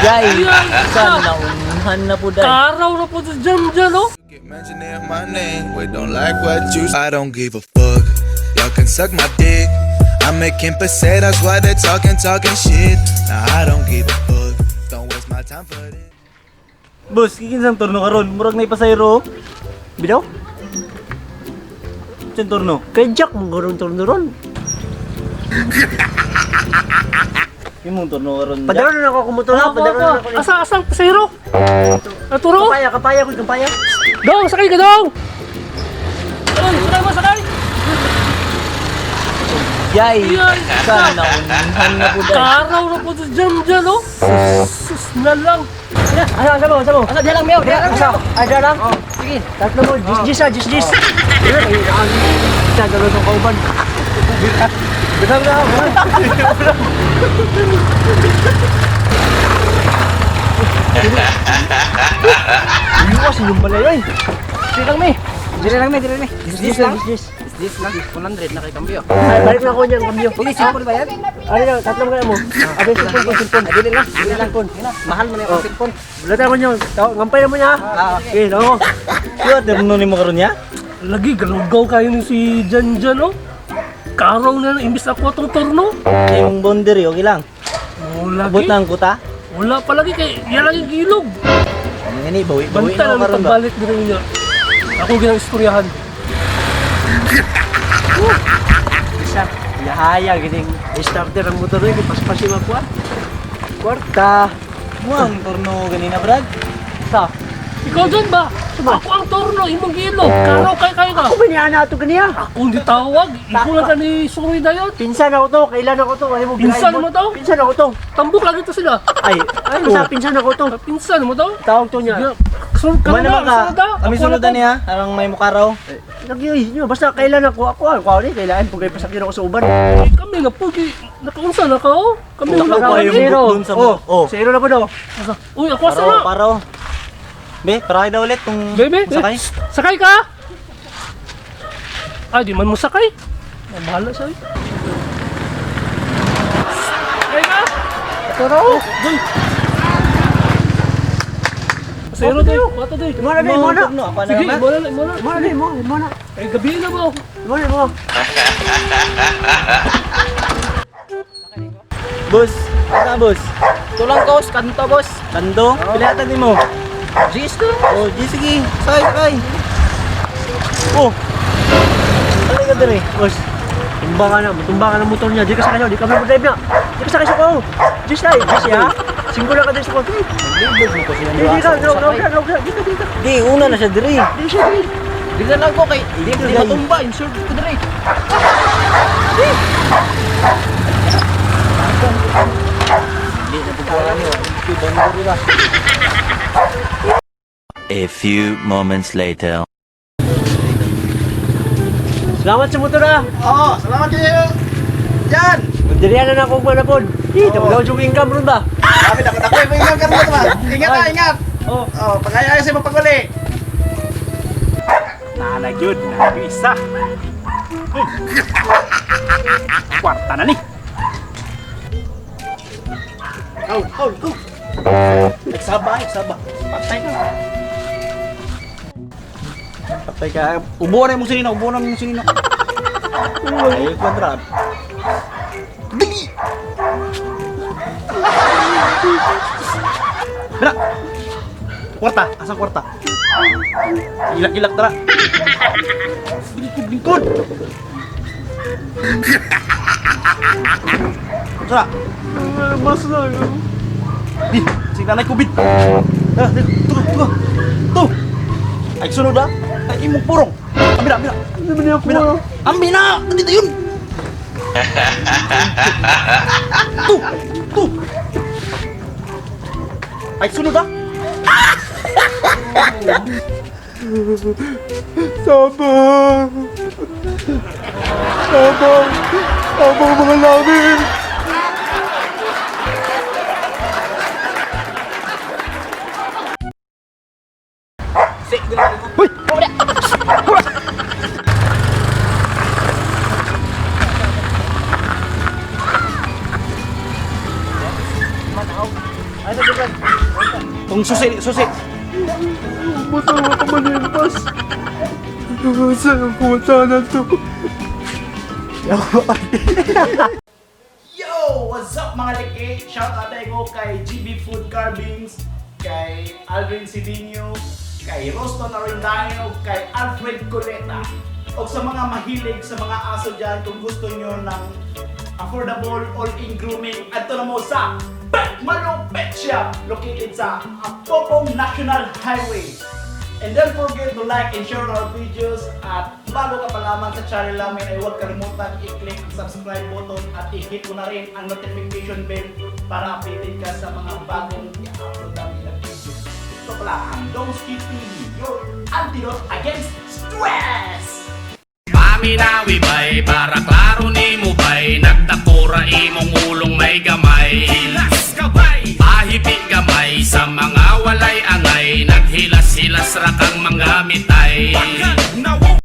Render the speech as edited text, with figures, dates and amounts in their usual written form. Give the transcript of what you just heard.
Yay! Sa naunhan na po dahil. Karaw na po sa jam dyan, oh. Keep mentioning my name, we don't like what you. I don't give a fuck. Y'all can suck my dick. I'm making pesetas while they're talking, talking shit. Now I don't give a fuck. Don't waste my time for this. Boss, kikinsang turno karon, murag na ipasayro. Bidaw? Saan turno? Kay Jack mo garon turno ron. Imong turno karon. Jack. Padala na ako kumuto ha, padala na ako. Asa, asang pasero? Naturo? Kapaya, kapaya ko, kapaya. Dong, sakay ka dong! Ay, sakay mo, sakay! Yay! Yay! Sa naunhan na po dahil. Karaw na po sa jam dyan, oh. Sus na lang. Asa, asa mo, asa mo? Asa, diyan lang, meow, diyan lang. Asa, ay, diyan lang. Sige. Tatlo mo, jis, jis, ah, jis, jis. Sa gano'n sa kauban. Bilang na ako. Iwas yung balay, oy. Sige lang, me. Dire lang me, dire me. Jis, jis lang, jis, jis. This lang, 100 na kay kambyo. Ay, balik na ako niyan, kambyo. Pwede cellphone ba yan? Ay, na, tatlo mo kaya mo. Abi, cellphone ko, cellphone. Ay, dili lang, dili lang. Mahal man yung cellphone. Wala tayo niyan. Ngampay na mo niya. Okay, no. Kuha turno nimo karon ya? Lagi, galugaw kayo ni si Jan Jan, oh. Karaw na lang, imbis ako atong turno. Imong boundary okay lang. Wala Abot lagi. na ang kuta. Wala pa lagi, kay yan lagi gilog. Ano gani bawi bawi Banta na lang ako karon ba. pagbalik din niya. Ako ginang istoryahan. Isa, yahaya, gining starter ang motor niya, paspasin mo kuha. Kwarta. Mo ang turno ganina, Brad. Sa, Ikaw dyan ba? Ako ang turno, imong gilog. Karaw kay kay ka. ako ba niya na ito ganiya? Ako hindi tawag. Ikaw lang ka ni Suroy Dayon. Pinsan ako to, kailan ako to? Ay mo, Pinsan mo to? Pinsan ako to. Tambok lagi to sila. Ay, ay, basta pinsan ako to. Pinsan mo to? Tawag to niya. Sige. Sunod ka Kuman na, naman ka. sunod na. Kami Ako sunod na na niya, arang may mukaraw. Lagi, oy, nyo, basta kailan ako, ako, ako, ako, kailan, pag pasakyan ako sa uban. Eh, kami nga pugi. Nakaunsa na ka oh. Kami wala Ako pa pa yung lagi. Zero. dun sa Oh, oh. zero na po daw. Uy, ako asa Paro, na. paro. Be, parakay daw ulit kung Bebe, sakay. eh, sakay ka. Ay, di man mo sakay. Ay, bahala siya. Eh. Sakay ka. Turo. Doy. Zero doy. Bata doy. Mo na, mo na. Turno, ako na Sige, naman. mo na, mo na. Mo na, mo, mo na. Ay, gabi na ba? Mo na, mo. Boss, ano boss? Tulang boss, kanto boss. Kando, pilatan nimo. Gis to. Oh, di sige. Sakay, sakay. Oh. Ano ka dire? Boss, tumba ka na, tumba ka ng motor niya. Di ka sa kanya, di ka mo drive na. Di ka sa kanya ko. Diyos na, Diyos ya. Singko na ka din sa ko. Libog mo kasi Di di ka, no, no, no, no, di ka, di ka. Di, una na siya dire. Di siya, di. Dire lang ko kay di di matumba, insure ko dire. Di, nabubuha niyo. Di, boundary ba? A few moments later. Salamat sa motor ah. Oo, salamat kayo. Yan! Magdirian na na akong manapod. Di, daw yung income ron ba? Sabi na, ako yung ingat ka ba? Ingat na, ingat! Oo. Oh, pag-ayos mo pag-uli. Nana gyud, nana gyud isa. Kwarta na ni. Go, go, go! Nagsaba, nagsaba. Patay ka. Patay ka. Ubo na yung sinina, ubo na yung sinina. Ay, kontra. Dali! Bira! Kwarta, asang kwarta? Ilak-ilak tara. Lingkod, lingkod! Tara! Mas na. Di, si nanay kubit. Tara, di, tugo, tugo. Tu. Ay sunod ah. Ay imong purong. Ambil, ambil. Ano ba niya ako? Ambil. Ambil na. Dito yun. Tu, tu. Ay sunod ah. Sabang! Sabang! Sabang mga lamin! Ay, sa Brad. Kung susi, susi. Butaw ako manimpas. Saan ang kumata na to? Yo! What's up, mga liki? Shout out tayo kay GB Food Carvings, kay Alvin Sidinho, kay Roston Arendaño, kay Alfred Coleta. O sa mga mahilig sa mga aso dyan, kung gusto nyo ng affordable all-in grooming, adto na mo sa Pet Malo Pet Shop located sa Apopong National Highway. And don't forget to like and share our videos, at bago ka pa lamang sa channel namin ay huwag kalimutan i-click ang subscribe button at i-hit mo na rin ang notification bell para updated ka sa mga bagong i-upload namin na video. Ito pala ang Domski TV, your antidote against stress! Paminawi bay, para klaro nimo bay? Nagdakura imong ulong may gamay. Hilas ka bay, pahipi gamay. Sa mga walay angay, naghilas-hilas ra kang mga mitay.